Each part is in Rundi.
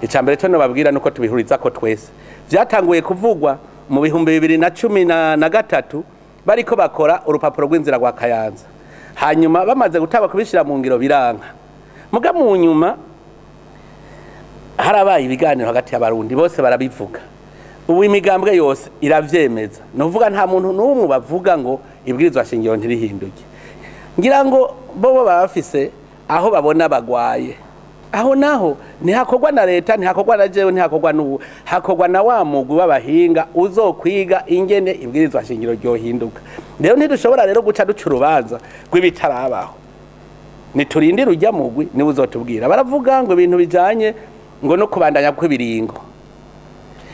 Icya mbere cyo nababwira nuko tubihuriza ko twese byatanguye kuvugwa mu 2013 bariko bakora urupapuro rw'inzira rwa Kayanza, hanyuma bamaze gutaba kubishira mu ngiro biranka. Muga mu nyuma harabaye ibiganiro hagati y'abarundi bose barabivuga, ubu imigambwe yose iravyemeza. Nuvuga nta muntu n'umwe bavuga ngo ibwirizwa shingiro ntirihinduke. Ngira ngo bo bafise aho babona bagwaye, aho naho ntihakorwa na leta, ntihakorwa na jewe, ntihakorwa n'ubu, hakorwa na wa mugwi w'abahinga uzokwiga ingene ibwirizwa shingiro ryohinduka. Rero ntidushobora rero guca duca urubanza rw'ibitarabaho, niturindire ujya mugwi niwe uzotubwira. Baravuga ngo ibintu bijanye ngo no kubandanya kw'ibiringo,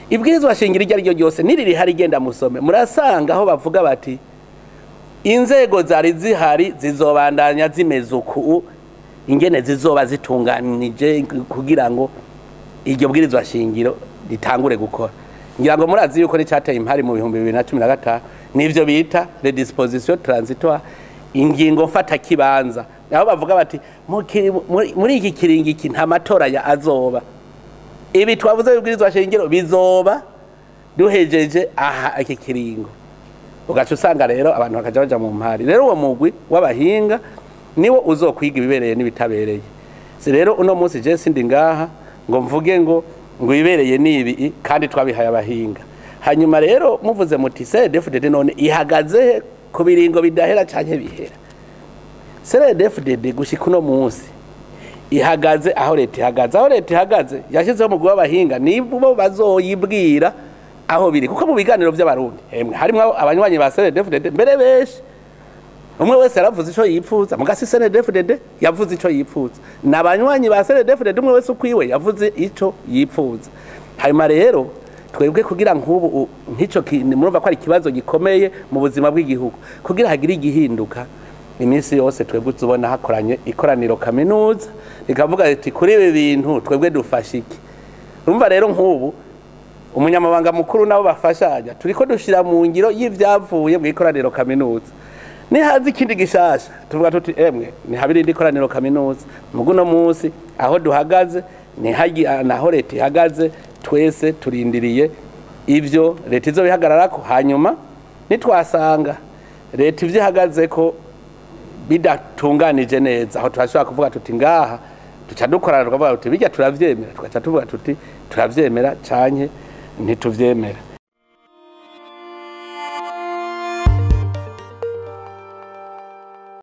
ibwirizwa shingiro iryo ariryo ryose niriri hari igenda musome, murasanga aho bavuga bati inzego zari zihari zizobandanya zimeze uku, ingene zizoba zitunganije kugira ngo iryo bwirizwa shingiro ritangure gukora. Ngira ngo murazi yuko nicateye impari mu 2015 nivyo bita les dispositions transitoires, ingingo mfata kibanza, aho bavuga bati muri iki kiringo iki nta matora ya azoba, ibi twavuze bibwirizwa shingiro bizoba duhejeje aha iki kiringo. Ugaca usanga rero abantu bakaja baja mu mpari. Rero uwo mugwi w'abahinga niwo uzokwiga ibibereye n'ibitabereye. Si rero uno munsi je sindi ngaha ngo mvuge ngo ibibereye nibi kandi twabihaye abahinga. Hanyuma rero muvuze muti CNDD-FDD none ihagaze ku biringo bidahera canke bihera. CNDD-FDD gushika uno munsi ihagaze aho leta ihagaze, aho leta ihagaze yashyizeho umugwi w'abahinga nibo bazoyibwira aho biri, kuko mu biganiro by'abarundi emwe harimo abanywanyi ba CNDD-FDD mbere benshi, umwe wese yaravuze ico yipfuza, mugasi CNDD-FDD yavuze ico yipfuza, n'abanywanyi ba CNDD-FDD umwe wese ukwiwe yavuze ico yipfuza. Hanyuma rero twebwe kugira nk'ubu nk'ico murumva ko ari ikibazo gikomeye mu buzima bw'igihugu, kugira hagire igihinduka iminsi yose twebwe tubona hakoranye ikoraniro kaminuza rikavuga riti kuri ibi bintu twebwe dufasha iki. Urumva rero nk'ubu umunyamabanga mukuru nabo bafashanya turiko dushira mu ngiro y'ivyavuye mu ikoraniro kaminuza. Nihaza ikindi gishasha tuvuga tuti emwe ni habiri ikoraniro kaminuza, muguno munsi aho duhagaze ni hagi naho leta ihagaze, twese turindiriye ivyo leta izobihagararako. Hanyuma nitwasanga leta ivyo ko bidatunganije neza, aho turashobora kuvuga tuti ngaha tuca dukorana tukavuga tuti bijya turavyemera, tugaca tuvuga tuti turavyemera canke ntituvyemera.